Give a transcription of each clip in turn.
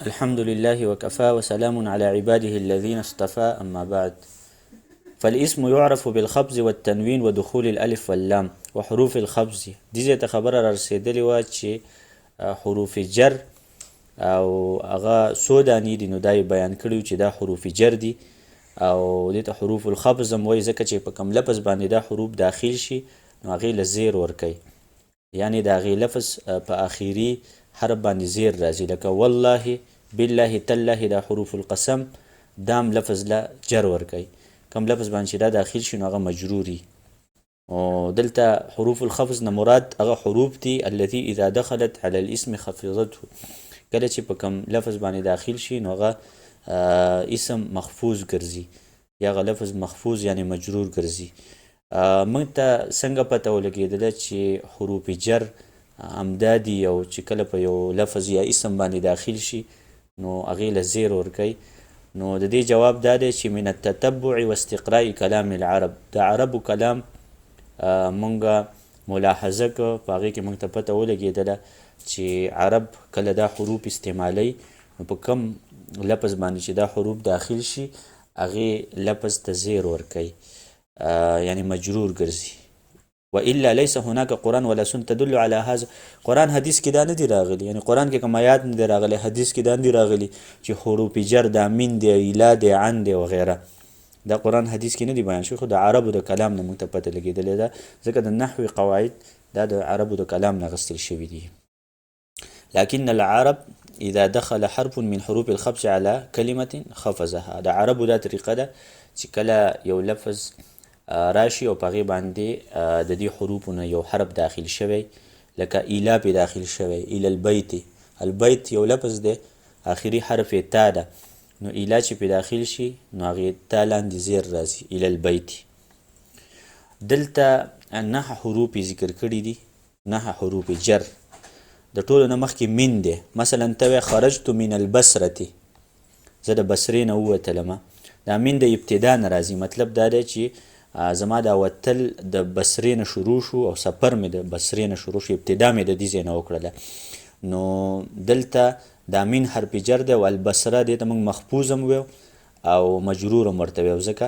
الحمد لله وكفى وسلام على عباده الذين اصطفى أما بعد. فالاسم يعرف بالخفض والتنوين ودخول الألف واللام وحروف الخفض. دې ځای ته خبره را رسېدلې وه چې حروف جر او هغه څو دانې دي، نو دا یې بیان کړي چې دا حروف جر دي او دې ته حروف الخفض هم وایي، ځکه چې په کوم لفظ باندې دا حروف داخل شي نو هغې له زیر ورکوي، یعنې د هغې لفظ په آخري حرف باندې زیر راځي، لکه والله، بالله، تالله، دا حروف القسم دام لفظ له جر ورکوي. کوم لفظ باندې چې دا داخل شي نو هغه مجروري. او دلته حروف الخفض نه مراد هغه حروف دي التي اذا دخلت على الاسم خفضته، کله چې په کوم لفظ باندې داخل شي نو هغه اسم مخفوض ګرځي یا هغه لفظ مخفوض یعنې مجرور ګرځي. موږ ته څنګه پته ولګېدله چې حروف جر همدا دي او چې کله په یو لفظ یا اسم باندې داخل شي نو هغې له زیر ورکوي؟ نو د دې جواب دا دی چې من التتبع واستقراء کلام العرب، د عربو کلام مونږ ملاحظه که په هغې کې مونږ ته پته ولګېدله چې عرب کله دا حروف استعمالوي نو په کوم لفظ باندې چې دا حروف داخل شي هغې لفظ ته زیر ورکوي، یعنې مجرور ګرځي. والا ليس هناك قرآن ولا سنة تدل على هذا. قرآن حدیث کې دا نه دی راغلی، یعنی قرآن کې کوم آیات نه دی راغلی، حدیث کې دا نه دی راغلی چې حروف جر دا من دی، الا دی، عن دی وغیره، دا قرآن حدیث کې نه دی بیان شوی، خو د عربو د کلام نه موږ ته پته لګېدلې ده، ځکه د نحوي قواعد دا د عربو د کلام نه اخیستل شوي دي. لكن العرب إذا دخل حرف من حروف الخفض على كلمة خفضها. د عربو دا طریقه ده چې کله یو لفظ راشي او په هغې باندې د دې حروفو نه یو حرف داخل شوی، لکه الا پې داخل شوی، الی البیت، البیت یو لفظ دی آخري حرف یې تا ده، نو الا چې پې داخل شي نو هغې تا لاندې زیر راځي، الی البیت. دلته 9 حروف یې ذکر کړي دي، 9 حروف جر. د ټولو نه مخکې من دی، مثلا ته وایې خرجت من البصرة، زه د بصرې نه ووتلم، دا من د ابتدا نه راځي، مطلب دا دی چې زما دا وتل د بصرې نه شروع شو او سفر مې د بصرې نه شروع شو، ابتدا مې د دې ځای نه وکړله. نو دلته دا من حرف جر دی او البصره دې ته موږ مخفوظ هم ویو او مجرور هم ورته ویو، ځکه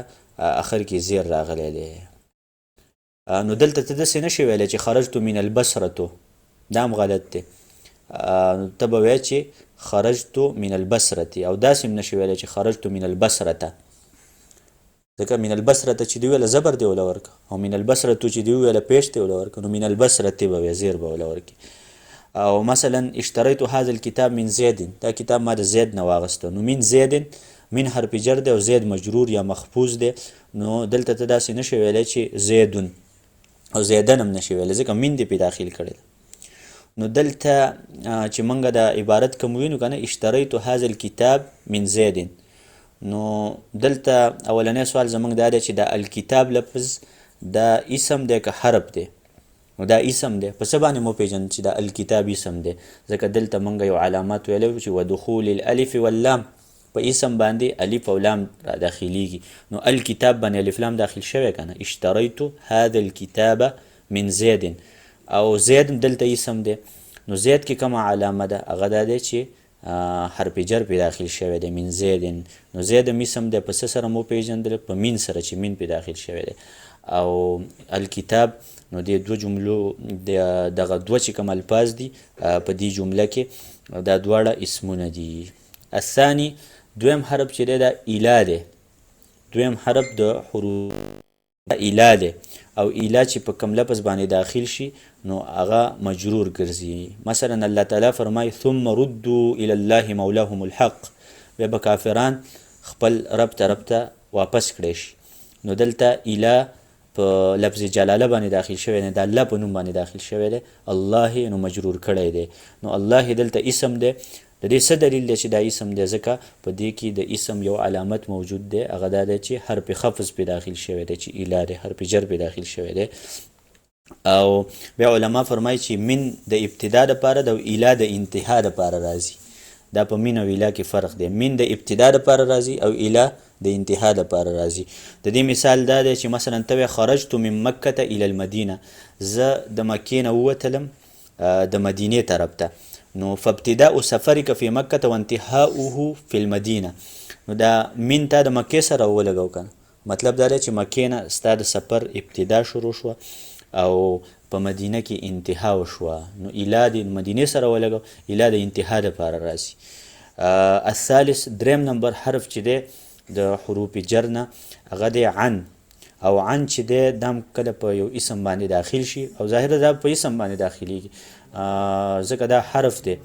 آخر کې زیر راغلی دی. نو دلته ته داسې نه شې ویلی چې خرجت من البصرة، دا هم غلط دی. ته به وایې چې خرجت من البصرة، او داسې هم نه شې ویلی چې خرجت من البصرة، ځکه من البصرة چې دی ویله زبر دی وله ورکه، او من البصرة چې دی ویله پېش دی وله ورکه، نو من البصرة به وایې، زیر به وله ورکې. او مثلا اشتریت هذا الكتاب من زید، دا کتاب ما د زید نه واغسته، نو من زید من حرف جر دی او زید مجرور یا مخفوض دی، نو دلته ته داسې نه شې ویلی چې زیدون او زیدن هم نه شې ویلی، ځکه من دې پې داخل کړی ده. نو دلته چې موږ دا عبارت کوم وینو که نه، اشتریت هذا الكتاب من زید، نو دلته اولنی سوال زموږ دا دی چې دا الکتاب لفظ دا اسم دی که حرف دی؟ نو دا اسم دی، په څه باندې مو پېژند چې دا الکتاب اسم دی؟ ځکه دلته موږ یو علامت ویلی وو چې ودخول الالف واللام، په اسم باندې الف او لام را داخلیږي، نو الکتاب باندې الف لام داخل شوی که نه، اشتریت هذا الكتاب من زید، او زید دلته اسم دی، نو زید کې کومه علامه ده؟ هغه دا دی چې حرف جر پې داخل شوی دی، من زید، نو زید هم اسم دی، په څه سره مو پېژندل؟ په من سره چې من پې داخل شوی دی. او الکتاب نو دې دوه جملو دغه دوه چې کوم الفاظ دي په دې جمله کې دا دواړه اسمونه دي. الثاني دویم حرف چې دی دا الا دی، دویم حرف د حروف الا دی، او الا چې په کوم لفظ باندې داخل شي نو هغه مجرور ګرځي. مثلا الله تعالی فرمایي ثم ردوا الى الله مولاهم الحق، بیا به کافران خپل رب طرف ته واپس کړی شي. نو دلته الا په لفظ جلاله باندې داخل شوی دی، د الله په نوم باندې داخل شوی دی، الله نو مجرور کړی دی، نو الله دلته اسم دی. د دې څه دلیل دی چې دا اسم دی؟ ځکه په دې کې د اسم یو علامت موجود دی، هغه دا دی چې حرف خفض پې داخل شوی دی چې اله دی، حرف جر پې داخل شوی دی. او بیا علما فرمایي چې من د ابتدا دپاره ده او اله د انتها دپاره راځي. دا په من او اله کې فرق دی، من د ابتدا دپاره راځي او اله د انتها دپاره راځي. د دې مثال دا دی چې مثلا ته وایې خرجت من مکة الی المدینه، زه د مکې نه ووتلم د مدینې طرف ته. نو فابتداء سفرک فی مکه وانتهاؤه فی المدینه، نو دا من تا د مکې سره ولګو کنه، مطلب دا دی چې مکې نه ستا د سفر ابتدا شروع شوه او په مدینه کې انتها وشوه، نو الی د مدینې سره ولګو، الی د انتها دپاره راځي. الثالث دریم نمبر حرف چې دی د حروف جر نه هغه دی عن، او عن چې دی دا هم کله په یو اسم باندې داخل شي، او ظاهره دا په اسم باندې داخلیږي ځکه دا حرف دی،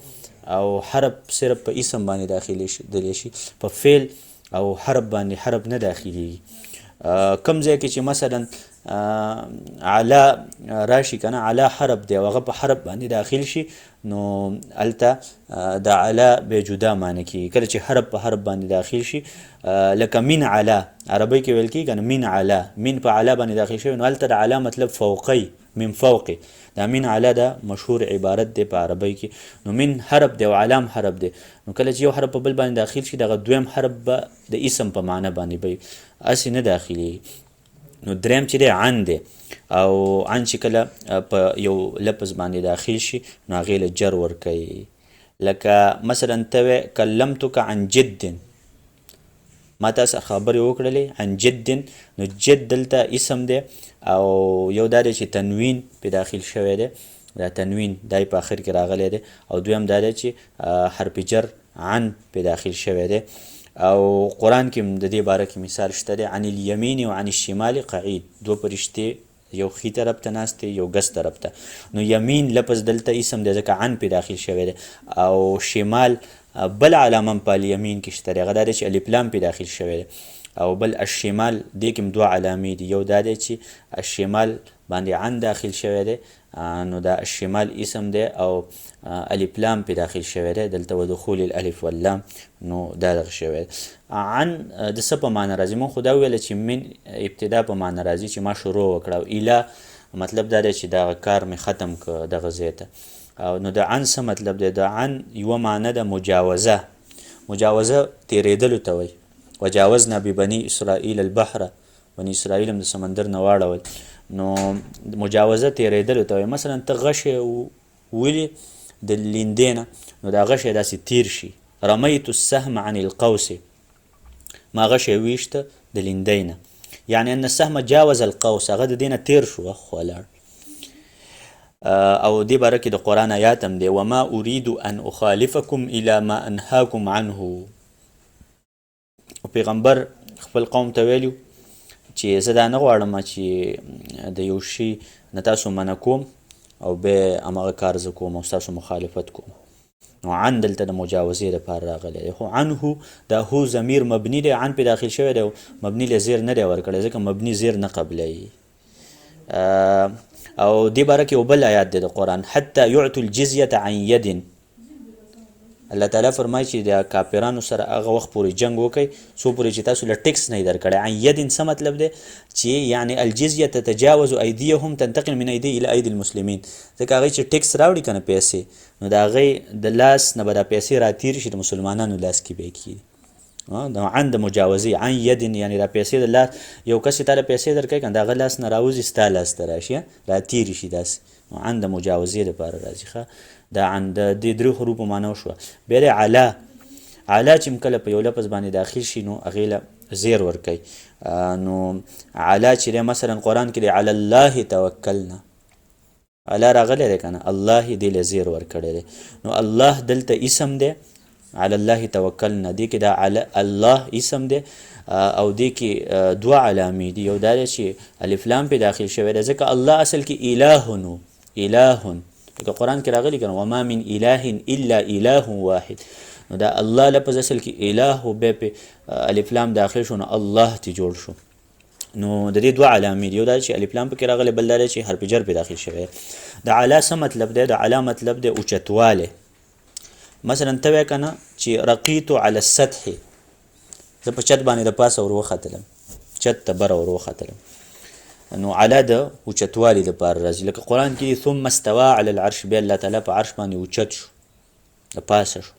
او حرف صرف په اسم باندې داخلېدلی شي، په فعل او حرف باندې حرف نه داخلیږي. کوم ځای کې چې مثلا علا راشي که نه، علا حرف دی او هغه په حرف باندې داخل شي، نو هلته د علا به جدا معنی کېږي. کله چې حرف په حرف باندې داخل شي، لکه من علا، عربۍ کې ویل کېږي که نه، من علا، من په علا باندې داخل شوی، نو هلته د علا مطلب فوقی، من فوقی، دا من علا دا مشهور عبارت دی په عربۍ کې. نو من حرف دی او علام حرف دی، نو کله چې یو حرف په بل باندې داخل شي، دغه دویم حرف به د اسم په معنی باندې به هسې نه داخلېږي. نو دریم چې دی عن دی، او عن چې کله په یو لفظ باندې داخل شي نو هغې له جر ورکوي. لکه مثلا ته وایې کلمتک عن جد، ما تا سره خبرې وکړلې عن جد، نو جد دلته اسم دی، او یو دا دی چې تنوین پې داخل شوی دی، دا تنوین دا یې په آخر کې راغلی دی، او دویم دا دی چې حرف جر عن پې داخل شوی دی. او قرآن کې هم د دې باره کې مثال شته دی، عن الیمین و عن الشمال قعید، دوه فرشتې یو ښي طرف ته ناست دی یو ګس طرف ته، نو یمین لفظ دلته اسم دی ځکه عن پې داخل شوی دی، او شمال بل علامه هم په الیمین کې شته دی، هغه دا دی چې الف لام پې داخل شوی دی، او بل الشمال دې کې هم دوه علامې دي، یو دا دی چې الشمال باندې عن داخل شوی دی، نو دا الشمال اسم دی او الف لام پې داخل شوی دی، دلته ودخول الالف واللام، نو دا دغه شوی دی. عن د څه په معنی راځي؟ مونږ خو دا وویله چې من ابتدا په معنی راځي چې ما شروع وکړه، او الی مطلب دا دی چې دغه کار مې ختم کړ دغه ځای ته. او نو د عن څه مطلب دی؟ د عن یوه معنی ده مجاوزه، مجاوزه تېرېدلو ته وایي، وجاوزنا ببني اسرائیل البحر، بني اسرائیل هم د سمندر نه واړول، نو مجاوزه تېرېدلو ته وایي. مثلا ته غشی ولي د لیندې نه، نو دا غشی داسې تیر شي، رمیت السهم عن القوس، ما غشی ویشته د لیندۍ نه، یعنی ان السهم جاوز القوس، هغه د دې نه تیر شو خو لاړ. او دې باره کې د قرآن آیات هم دی، وما اريد ان اخالفکم الی ما انهاکم عنه. او پیغمبر خپل قوم ته ویلو چې زه دا نه غواړم چې د یو شي نه تاسو منع کوم او بیا هماغه کار زه کوم او ستاسو مخالفت کوم. نو عن دلته د مجاوزې لپاره راغلی دی، خو عنه دا هو ضمیر مبني دی، عن پې داخل شوی دی، مبني له زیر نه دی ورکړی ځکه مبني زیر نه قبلوي. او دې باره کې یو بل آیات دی د قرآن، حتی یعطوا الجزیة عن ید، الله تعالی فرمایي چې د کافرانو سره هغه وخت پورې جنګ وکړئ څو پورې چې تاسو له ټیکس نه یې درکړی. عن ید څه مطلب دی؟ چې یعنی الجزیه تتجاوز ایدیهم تنتقل من ایدی الی ایدی المسلمین، ځکه هغوی چې ټیکس راوړي که نه پیسې، نو د هغوی د لاس نه به دا پیسې راتېرې شي د مسلمانانو لاس کې به یې کېږي. د عن د مجاوزې عن ید یعنی دا پیسې د لاس، یو کس چې تا له پیسې درکوي که نه د هغه لاس نه راوځي ستا لاس ته راشي، راتېرې شي داسې، نو عن د مجاوزې لپاره راځي. ښه دا عن د دې درې حروفو معنی وشوه. بیا دی علا، علا چې هم کله په یو لفظ باندې داخل شي نو هغې له زیر ورکوي. نو علا چې دی مثلا قرآن کې دی علی الله توکلنا، علا راغلی دی که نه، الله دې له زیر ورکړی دی، نو الله دلته اسم دی، علی الله توکلنا دې کې دا علی الله اسم دی، او دې کې دوه علامې دي، یو دا دی چې الف لام پې داخل شوی دی ځکه الله اصل کې اله نو، اله لکه قرآن کې راغلی که نه، وما من اله الا اله واحد، نو دا الله لفظ اصل کې اله و بیا پې الف لام داخل شو نو الله تی جوړ شو. نو د دې دوه علامې دي، یو دا چې الف لام پکې راغلی، بل دا دی چې حرف جر پې داخل شوی. د علا څه مطلب دی؟ د علا مطلب دی اوچتوالی. مثلا ته وایې که نه چې رقیت علی السطح، زه په چت باندې د پاسه ور وختلم، چت ته بره ور وختلم، نو علا د اوچتوالي دپاره راځي. لکه قرآن کې ثم استوی علی العرش، بیا الله تعالی په عرش باندې اوچت شو، د پاسه شو.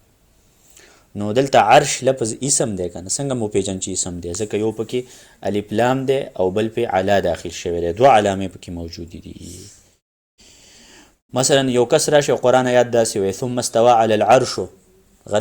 نو دلته عرش لفظ اسم دی که نه، څنګه مو پېژن چې اسم دی؟ ځکه یو پکې الف لام دی او بل پې علا داخل شوی دی، دوه علامې پکې موجودې دي. مثلا یو کس راشي او قرآن آیات داسې وایي، ثم استوی علی العرش.